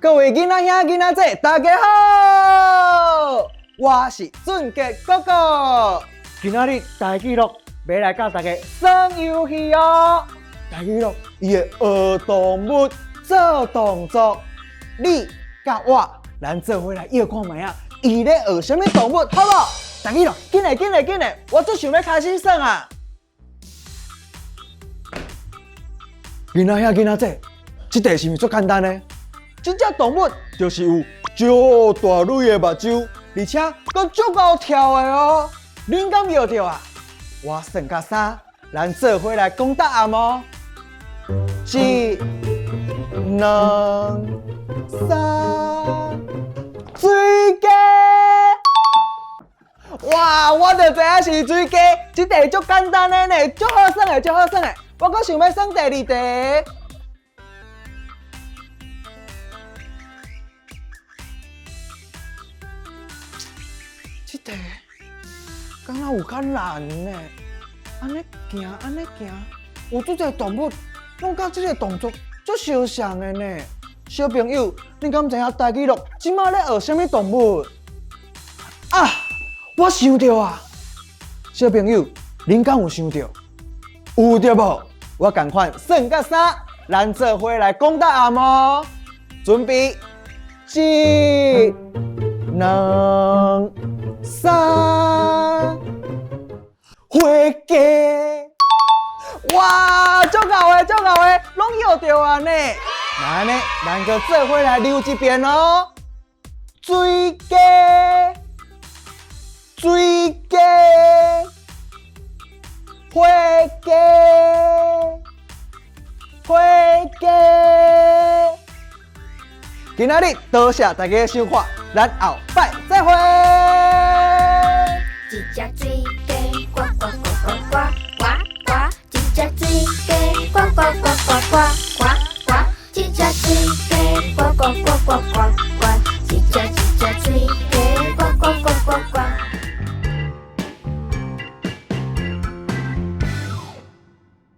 各位囡仔兄、囡仔姊，大家好，我是俊傑哥哥。今仔日台語樂欲來教大家耍遊戲哦。台語樂伊會學動物做動作，你佮我，咱做伙來臆看覓仔，伊咧學啥物動物，好無？台語樂，緊來緊來緊來，我足想欲開始耍啊！囡仔兄、囡仔姊，這題是毋是足簡單呢？這隻動物就是有足大蕊的目睭，而且閣足𠢕跳的哦。恁敢臆著啊？我算到三，咱做伙來講答案哦。一、兩、三，水雞！哇，我就知影是水雞，這題足簡單的呢，足好耍的，足好耍的。我閣想欲耍第二題。這題敢若有較難呢？按呢行，按呢行，有足濟動物攏佮這个動作足相像的呢。小朋友，你敢知影台語樂這馬咧學啥物動物？啊，我想著啊！小朋友，恁敢有想著？有對無？我仝款算到三，咱做伙來講答案哦。準備，一、兩、三，火雞！哇，足𠢕的，足𠢕的，攏臆著啊呢！那按呢，咱閣做伙來溜一遍哦。水雞，水雞，火雞，火雞。今仔日多謝大家的收看，咱後擺再會。一隻水雞呱呱呱呱呱呱呱，一隻水雞呱呱呱呱呱呱呱，一隻水雞呱呱呱呱呱呱。